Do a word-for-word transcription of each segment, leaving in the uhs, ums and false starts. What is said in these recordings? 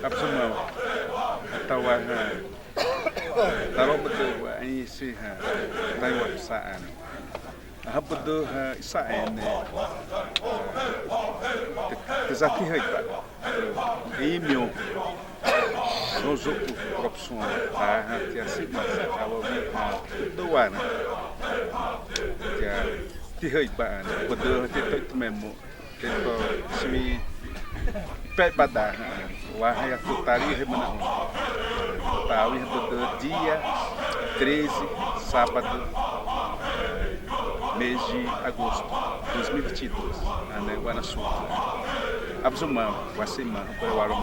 Abzuma, ãhã, taha wa'aba da wa ĩsi hã, taiwa sa'ani. Ãhã, wa'aba da hã isa'ẽne, te, te za tihâiba. Ĩmiõ, õ zô u profissão, ãhã, te asima, ãhã, wa wi, ãhã, da wa na. Te tihâiba, ãhã, wa'aba da hã te tô itẽme mo. Te tô siwi pé bada hã, wa hã ya tô tari hâimana hã. Tari hã wa'aba da dia treze, sábado, mês de agosto, dois mil e vinte e dois. Ãne wa na Sul. Abzuma, wasima, hã, para wa ro.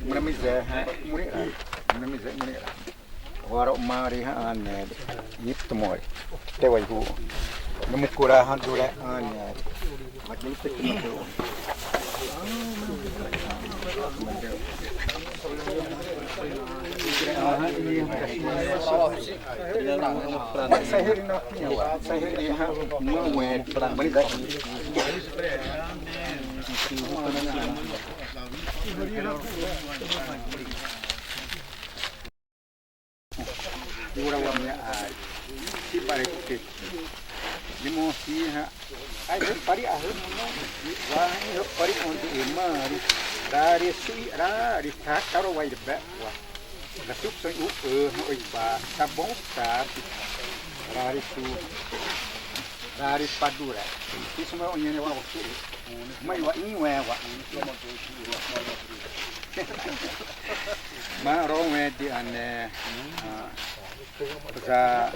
Mreme zé hã, mreme zé, mreme. Waro mari hã ane, ipto mori. Te waihu'u. Numi kura hã duré ane. Ura wa me ai. Si pare ke. Ni mo si hã. Ai, hã pari ahã mo no. Wa hã pari on de mari. Rari sui, rari ta karo wa irbe wa. Ga sup soi u, eh, oi ba. Sabon ta. Rari su. Rari padura. Si suma onyene wa su. Mai wa inwe wa. Ma ro we di ane. Ah. Za,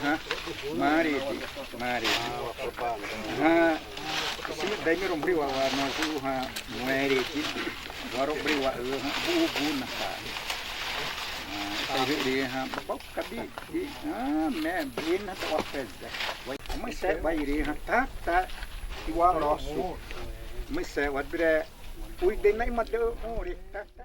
hã? Mari di, mari. Hã? Si dai mi romri wa wa no zu hã muere di. Wa romri wa hã bu bu na sa. Ah, sai di hã pau kabi di. Ah, me bin na to pesa. Wai, mai sai bai ri hã ta ta. Wa rosu. Mai sai wa bire. Ui de na ima de ore ta ta.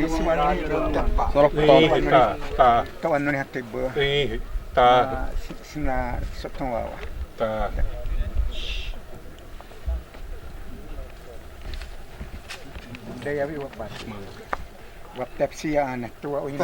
Isi wani ta. Sorok ta. Ih, ta, ta. Ta wani hati bơ. Ih, ta. Ah, si-, sina sotong wawa. Ta. Dai abi wa pas. Wa Pepsi ya ana tua ini.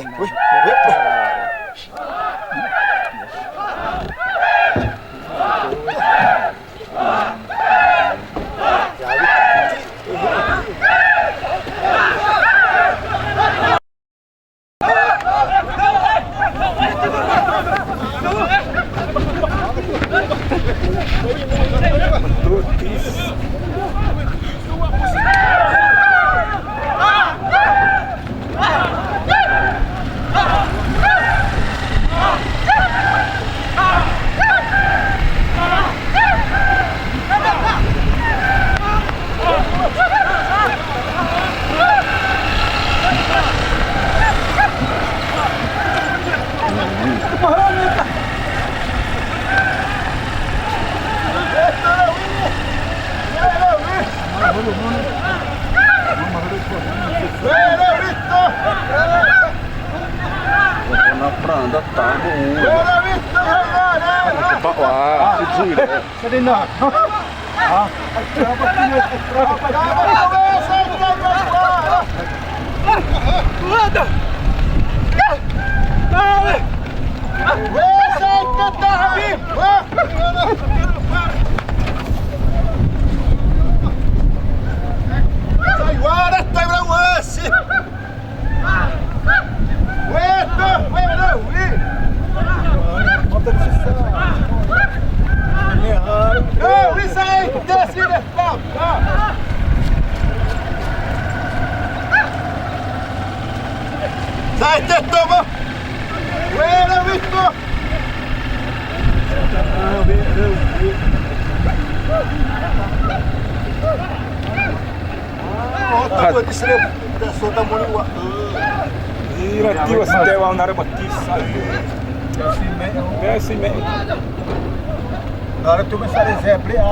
Na pranda tango. Wa, si zui le. Sai, te toma. Buena, Victor. Otta, poi ti sere da sota moni wa. Ira tiwa sitewa nare batisa. Messi me. Nare tu me sare zebre a.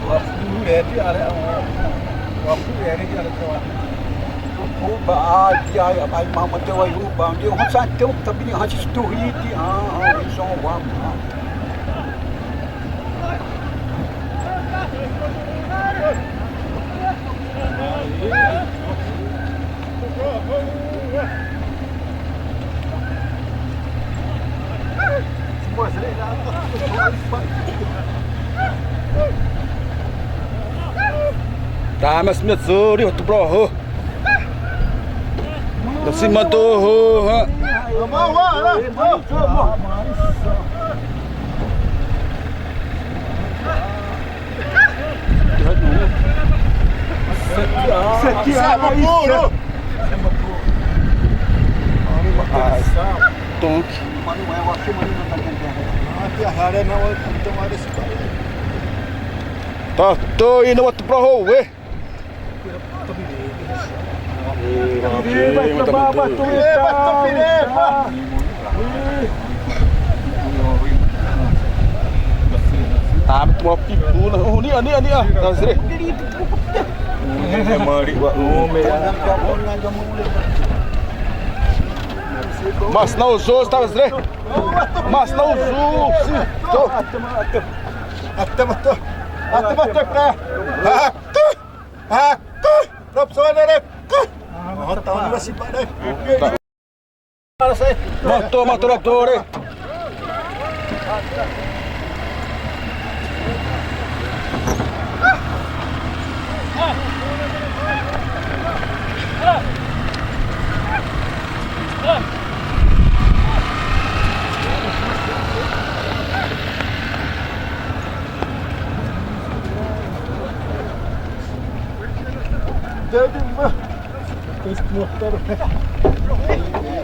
Wa pu ere ti are wa. Wa pu ere ti are wa. Uba, ai, ai, ai, mama, te wai uba, de hã sa te u tabini hã si tu hiti, ah, ah, so wa. Tá, mas me zori, outro pro. Tô cima do, hã? Sete a, sete a, tonk. Tá, tô indo outro pro, ué. Tá, muito mal, pitu, né? Ô, nia, nia, nia. Tá, zre. Mas não usou, tá, zre. Mas não usou, sim. Tô. Até matou. Até matou. Ah, professor, né? Tá, tá, tá. Matou, matou, matou, né?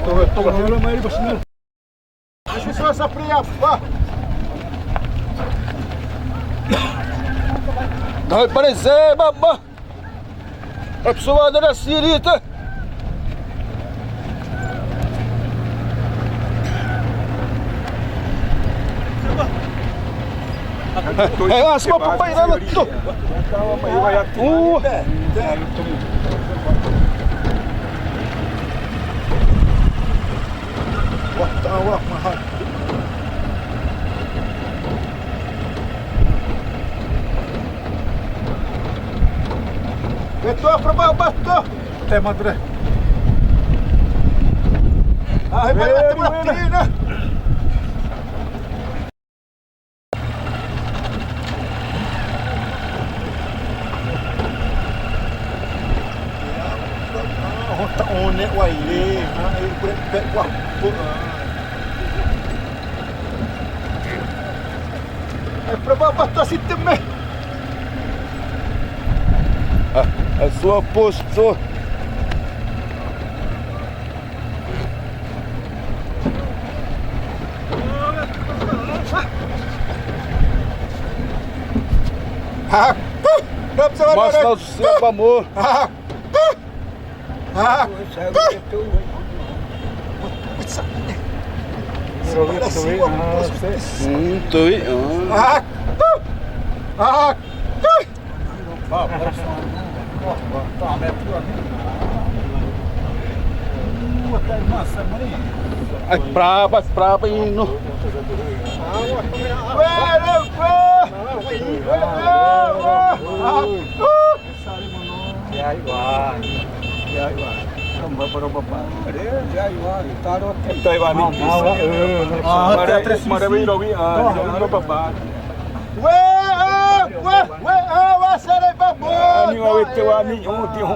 Tô, tô. Dai, parecer, baba. A pessoa da Sirita. Ai, asma papai na to. Uh. Wah, tawa mahal. Betul apa, Pak? Betul. Teh, madre. Ah, hebat, hebat, hebat. Hota one waire, ha, e pre-, pe-, wa, po-, ah. E probaba to si teme. Ah, a sua posto. Ah, ah, mas não se amor. Ah, ah, ah. Hum, tô aí. Ah, ah, ah. Ai, braba, ai, braba, indo. Taiwan, ah, mara, mara, mara, mara, mara, mara, mara. Ué, ah, ué, ué, ah, ué, sere babo. Ani wa wete wa ni, o ti ho.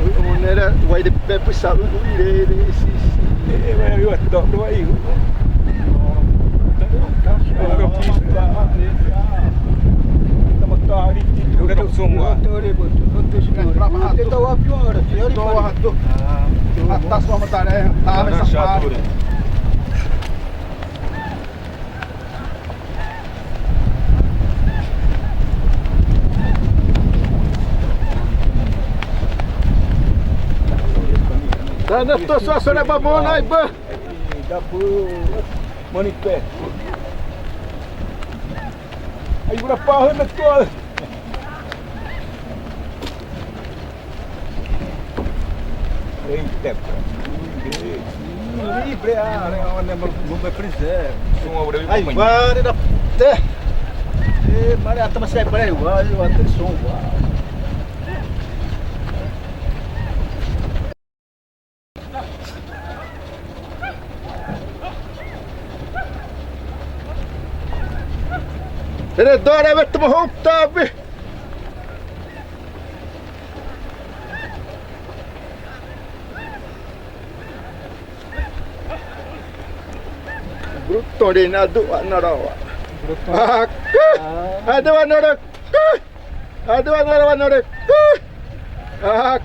Õ, õ, nherẽ wa, ĩte pepesa u, u, ĩre, ĩre, si, si. E, e, wa, wa, to, to, ai, u. Atas wa matare, tame sa pare. Tane tô sô, sô na bamona, ai, bã. Dá pro Manipé. Ai, bora pra arrebentou. Eita, pô. Livre, ah, não, não, não, não precisa. Ai, vale da te. E mare ata ma sai para eu, eu atenção, vale. Ere dore ve tamo hoptabi. Bruto de nadu anarawa. Bruto. Aku. Ah. Adu anaraku. Adu anarawa anaraku. Aku.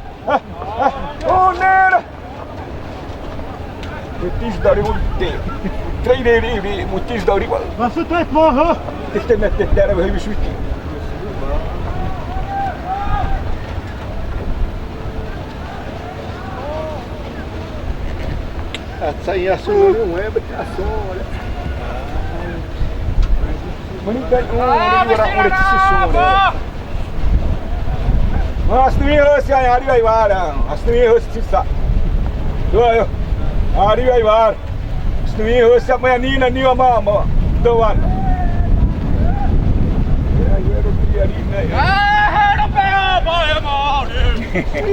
Onera. Mutis dari unte. Três riri, mutis dari wal. Masuk tuh, moho. Tete mete dara wahai bisuki. Asa ya sunu, é betaso. Mani kan, oh, ini orang udah sisi sunu. Mas tu mi hosi, ai, ari ai vara. Mas tu mi hosi sisa. Yo, yo. Ari ai vara. Mas tu mi hosi, apa yang ni, na ni, ama, ama. Doan.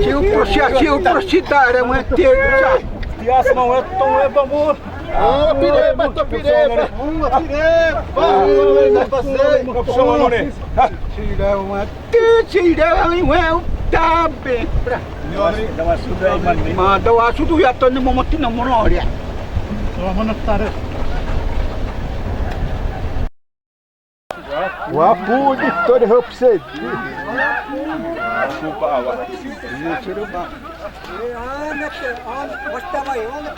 Tio, proxia, tio, proxita, era uma terça. Tias não é tão é vamos. Ô, pireba, tô pireba. Ô, pireba. Ô, pireba. Tira uma, tira uma, ué, tá bem. Manda o aço do Yatô no momento, não, mano, olha. Wa pudi tore hopse. Desculpa, wa. Ãne, ãne, wastawai, ãne.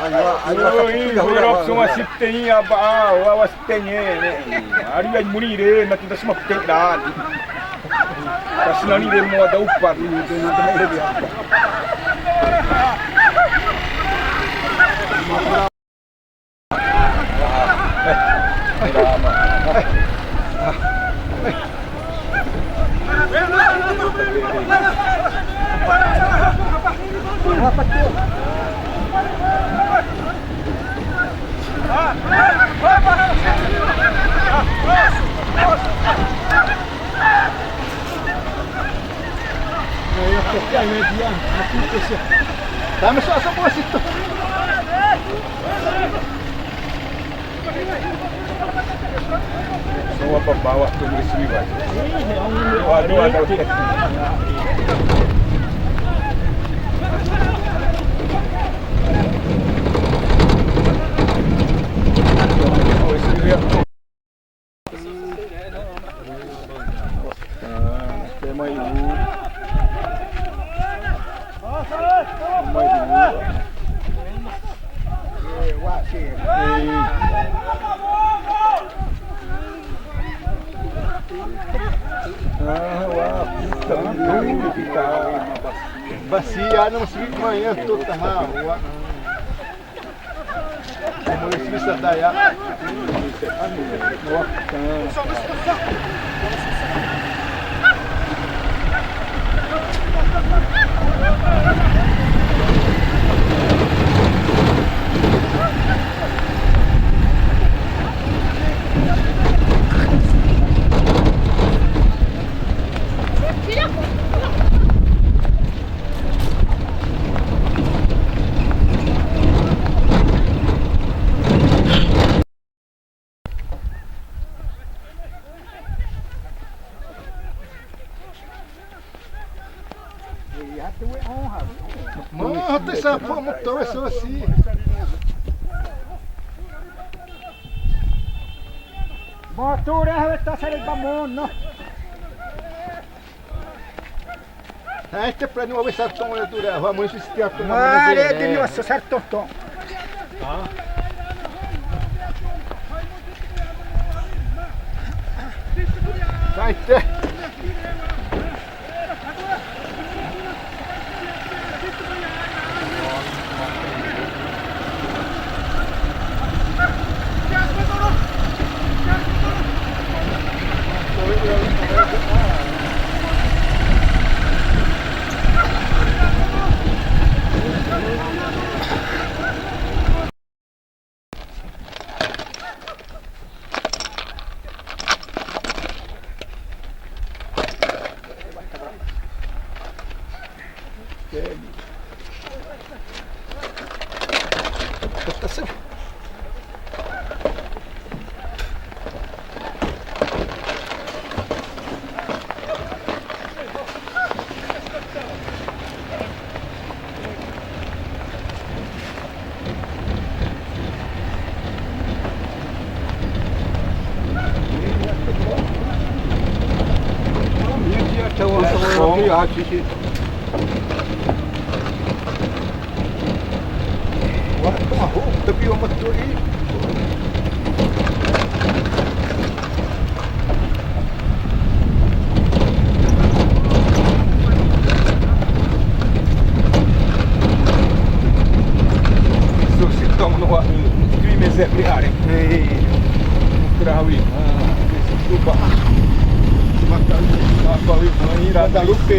Aiwa, aiwa, ĩnhimirosa'rata wasi'utẽ'ẽ aba, wa wasi'utẽ'ẽ, ãne. Ãne, aimorĩ 're na te da sima te 're. Taha sina 're mo da upa. Tame sô, sô, pô, sô. Sô wa baba wa tu mrisi wa. Wa, wa, wa. Basia, não se manhã, tô tá. Mano, tem essa fama, tô essa assim. Motura, tá sendo bom, não. Ai, te prani wa wisa tõ ya dura, wa mo sisi tia tõ. Mare, dini wa sa sarto tõ. Ai, te. Sô sitõrĩ wa, ĩkri me zé pri aré. Ãne, ãne. Ukra hawi. Ãne, ãne. Tuba. Maka, maka wi, ãne, ira da lupe.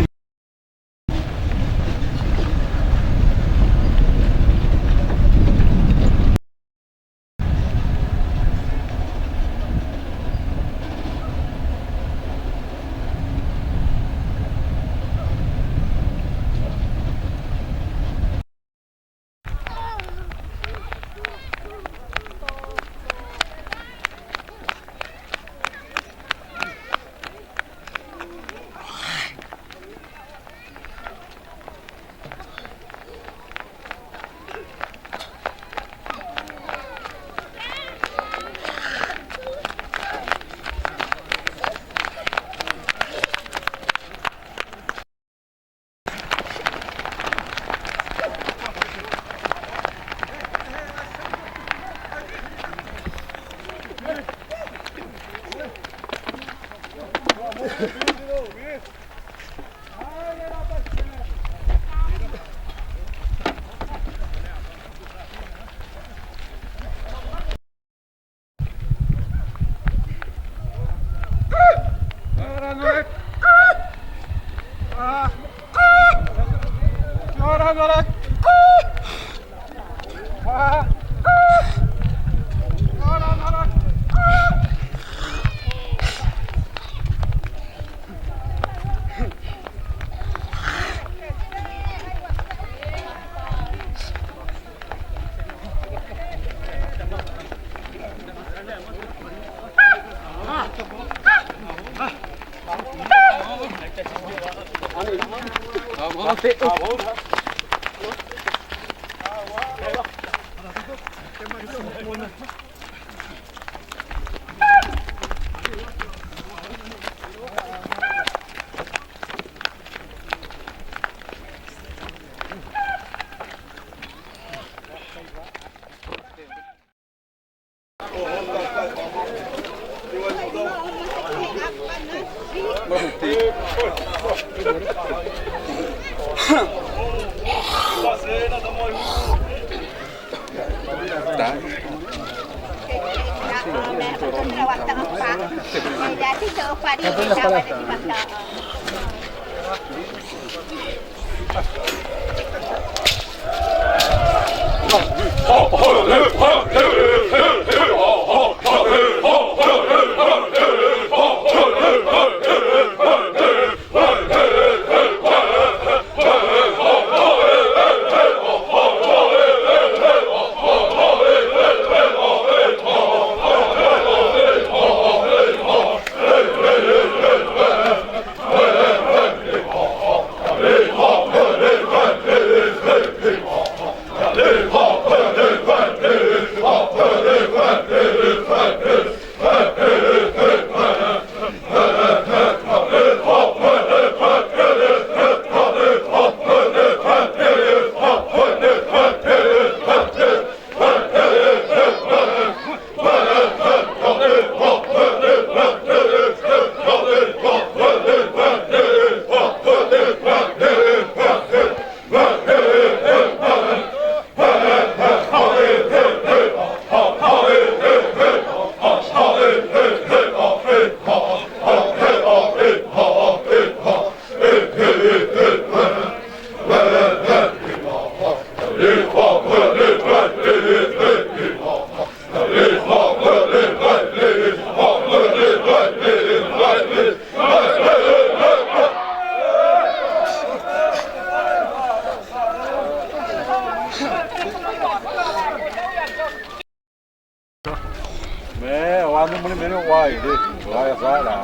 Me wa no muni mene wa ide wa ya za la.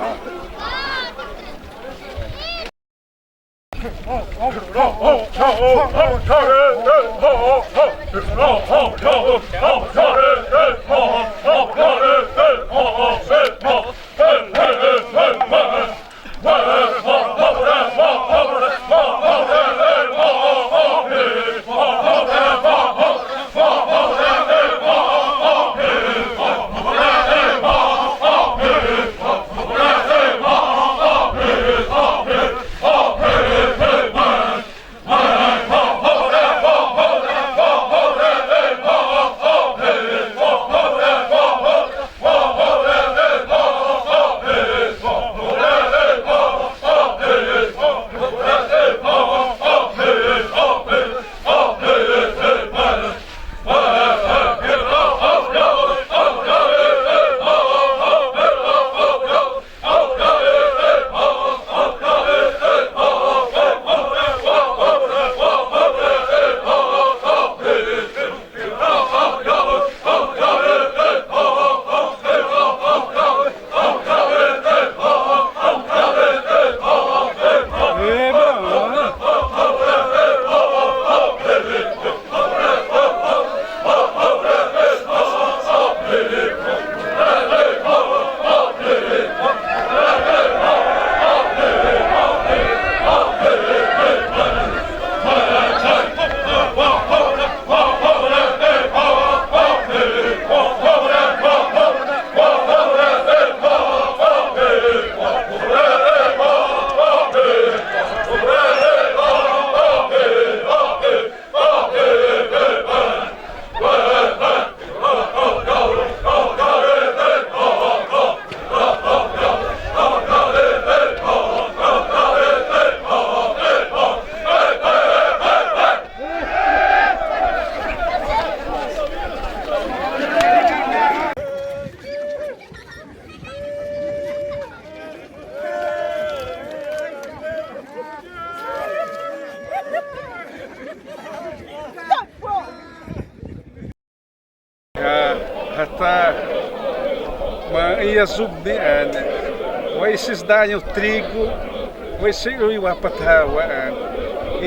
Ãhã, ma ĩ'azu ni ãne. Wa isisãnani u trigo, wa isirui wapata wa ãne.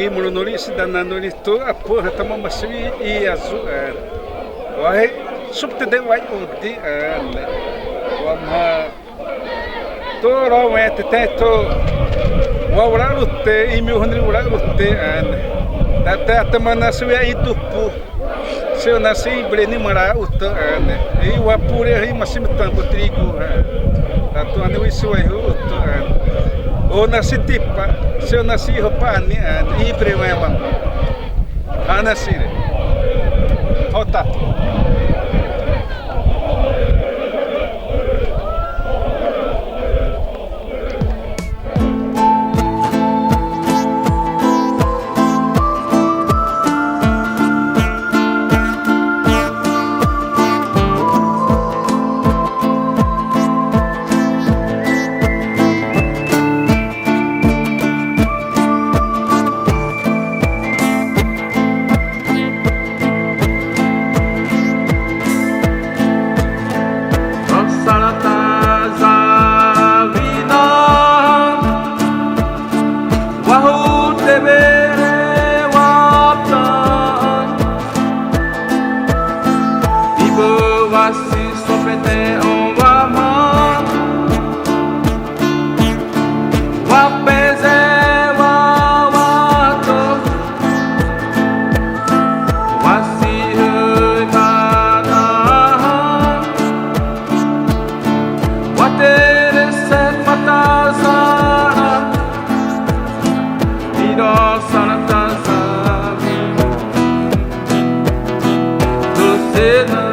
Ĩmro norĩ si'rana norĩ tô ãpâ hã tãma ma siwi ĩ'azu ãne. Wa hã suptede wa udi ãne. Wamhã tô rowẽ te te tô wa ura rute, ĩmi hã norĩ ura rute ãne. Date ãhã tãma na siwi ĩdupu. Si'rana si breni mara uto ãne. Iwapure hã ma sima tambo trigo hã. Atu ãne wi siwa ihu uto ãne. Õ na si tipa, si'rana si ihâpani ãne. Ibre wẽ wa. Ãne sire. Hota. Sarata za vida, wahu te bere wapta, ibo wasi sopete on wama. Wapeze wa wato. Wasi hâimana. Watere se matazara. Iro sanatazabi. Tusena.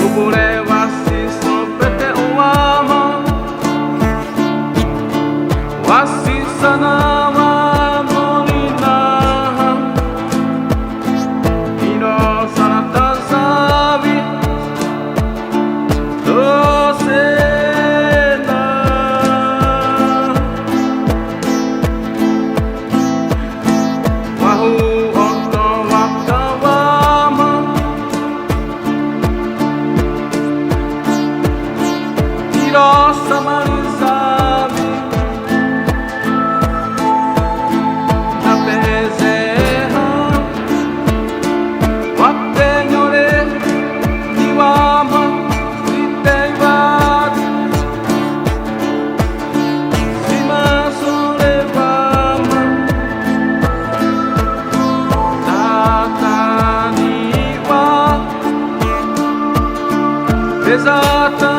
Ubure wasi sopete uwama. Wasi sana wa morina. Ino sana tazawi. Dosena. Wahu onto wapta wama. Iro samarizabi. Na pezeha. Wapte nyore. Niwama. Niteiwadi. Sima sore wama. Tataniwa. Pesata